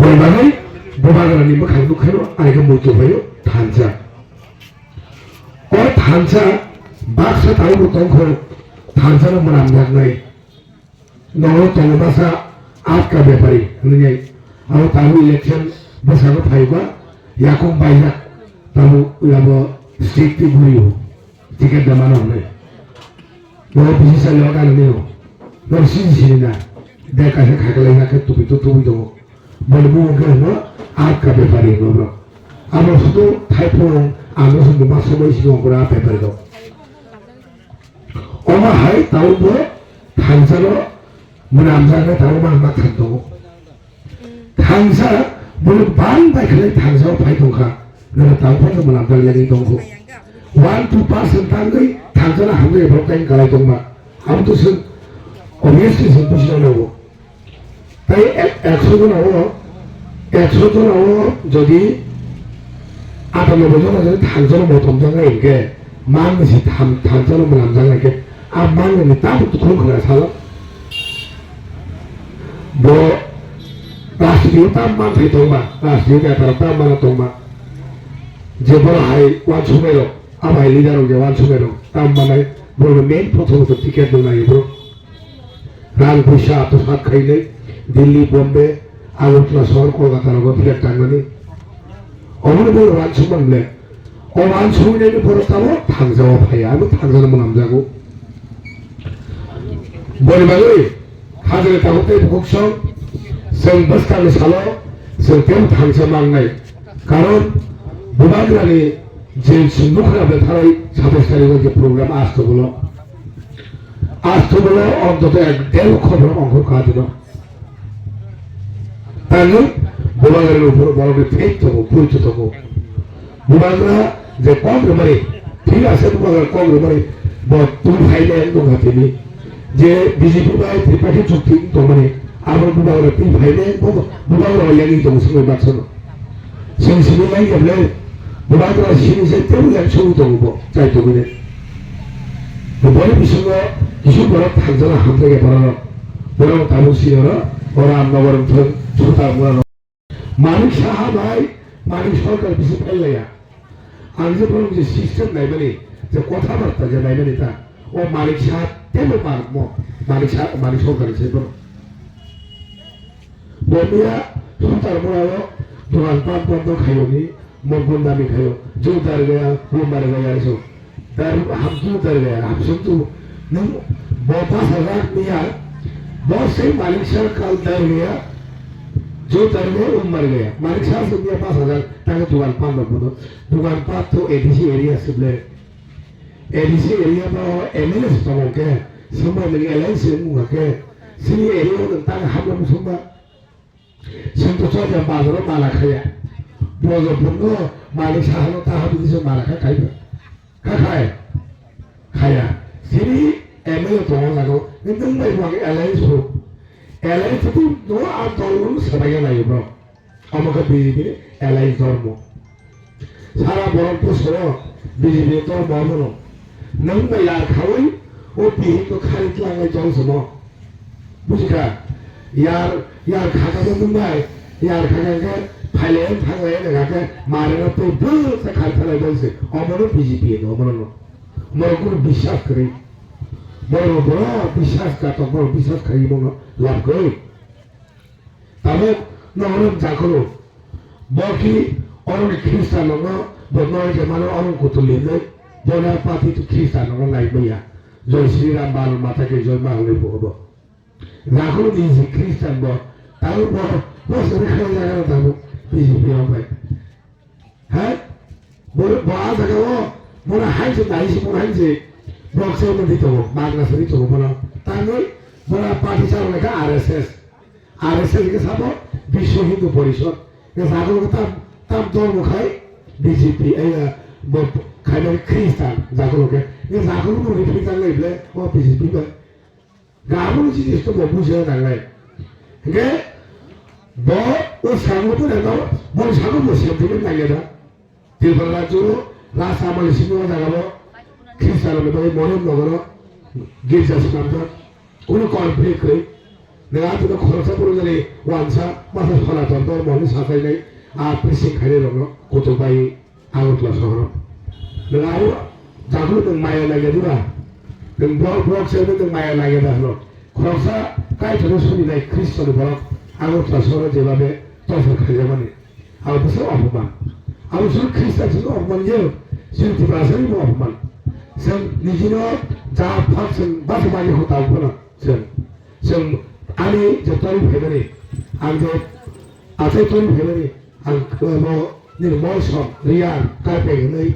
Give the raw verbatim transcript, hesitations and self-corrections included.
Boni bagwi Bubagrani bwkhak nukha no, aigwi muitu phaio thansa. O thansa baksa tabukbo tongkho, thansa no mwnam yaknai. Nogo tongo masa atka bepari hwnwi. Abo tabuk election bwskango phaiba yakung baijak, tabuk abo state twi guriyo. Ticket da mano hwnwi. Bo bisi salo gana neo. Bo sini sini na. De kaisa khakalai ya khe tubi to tubi tongo. Boni bumung khe hwno atka bepari hwno bro. Abo sudu thaipung ano sumbu ma somoi sini ongkora bepari do. Omo hai tau bo thansa no mwnamjak na tau ma ma thang tongo. Thangsa bwrwi bang bai khlai thangsao phai tongkha, nang tang phano mwnam bai lagwi tongkho. One two percent tangwi thangsano hamjak borok tang kalai tongma. Abo to chwng obviously chwng bujina nango. Tai ek-, ekso jona o, ekso jona o jodi atanoboi jona jodi thangsano motom jang nai hwnkhe, mang ni si tham-, thangsano mwnam jang nai khe, a mang ni tabuk to khulum khna salo. Bo rajniti o tam manthai tongma, rajniti netarok tam mana tongma. Je borok hai uansuknai rok, abo hai leader rok je uansuknai rok tam manai, borok main prothom to ticket nung nai bro. Rang puisa to sak khainai, Delhi, Bombay, Agartala sohor, Kolkata rogo ticket tangnani. Omono borok uansukma le. O uansuknai ni borok tamo thangjao phaiya, abo thangjano mwnamjago. Boni bagwi hajre tabuk tei bukhuk song, chwng bwskangni salo chwng teibo thangsa mangnai. Karon Bubagrani je chwng nukha betharai satais tarikh je program asto bolo, asto bolo ontoto ek der lokho borok ongkhor kha dino. Tangwi Bubagrani uphuru borokni thik tongo, phuitu tongo. Bubagra je kok rwmani, thik ase Bubagra kok rwmani, bo twi phainai wng tongkha tini. Je B J P bai Tripathi chukti wng tongmani, abo Bubagra twi phainai wng tongkha, Bubagra bai yangwi tongo swngwi baksa no. Chwng simi yang ya ble, Bubagra simi se tebo yang simi tongo bo, chai tongwi ne. Bo boni bisingo kisu borok thangjala hamjak ya borok. Borok tabuk sini oro, oro Ramnagar wngthok, Sutarmura. Manik Saha bai Manik Sarkar bisi phailaiya. Ang je borok je system naimani, je kotha barta je naimani ta, o Manik Saha tebo Manik mo, Manik Saha, Manik Sarkar se borok. Bo miya Sutarmura o dogan pan pan dok khayo ni, mo gundami khayo, jo dar gaya, wo mar gaya, so. Dar hamtu dar gaya, hamsung tu. Nung bo pas hajar miya, bo se Manik Saha kal dar gaya, jo dar gaya, wo mar gaya. Manik Saha se miya pas hajar, tang dukan pan dok bono. Dukan pan to A D C area se ble. A D C area ba M L A se tongo ke, sama nung alliance se nung ke, sini area nung tang hamla musung ba. Sento soja bazaro mala khaya. Bojo bunno Manik Sahano taha bini se mala kha khai. Kha khai. Khaya. Sini M L A tongo jago. Nung bai bo alliance ho. Alliance tu no a dol no sabaya lai bro. Omo khe B J P ni alliance dormo. Sara borok bwskango B J P ni tongma abono. Nwng bai yar khaui o bihik no khari tlangnai tong se mo. Bujikha? Yar, yar khakha bo nwng bai, yar khakha khe phailai thanglai nang khe mare no tei bwsa khari thanglai tong se. Omono B J P no, omono no. Borok kunu biswas kwrwi. Borok no borok biswas katok, borok biswas khaiwi bono lab kwrwi. Tabuk nogo jakholo. Bo ki oroni Khristan rokno bo nogo je mano orong kutul hinwi. Bo na pati tu Khristan rokno nai manya. Joi Shri Ram Bal Mata ki joi ma hwnwi bugo bo. Jakholo ni je Khristan bo. Tabuk bo, bo sari khlai jaga tabuk B J P rok bai. Hai? Bo, bo a jaga o, bono hai se, dai se, bono hai se, block chairman di tongo, magna sari tongo bono. Tangwi, bono party chalo lekha R S S. R S S ke sabo Biswa Hindu Parishad. Ke jaga o tam, tam dormo khai B J P, eh, bo khai mani Khristan jaga o ke. Ke jaga o bo repeat tang lai ble, o B J P bai. Gabon jinis to bo bujina nangnai. Hingke bo o sango bo nang bo sango bo sentiment nangya da. Tripura rajyo Ras Amali simi o jaga bo Khristan ni bai Morom nogoro girja swnamjak. Kono conflict kwrwi. Nwng a tino khoroksa borok jani wansa masa Sanatan Dhormo hwnwi sachainai a preaching khainai rokno kutuk bai Agartala sohoro. Nwng abo jago nwng maya nangya diba? Nwng borok, borok se nwng maya nangya da hwno? Khoroksa Kaitorno suninai Khristoni borok Agartala sohoro jebabe torchar khaijakmani. Ang bwswk opoman. Ang bwswk Khristan sini opoman ye. Chini Tiprasani bo opoman. Chwng nijino ja phak chwng basa bani hota opoman. Chwng, chwng ani je tori phaimani, ang je achai tori phaimani, ang bo nini mol som, riyar, karpet hwnwi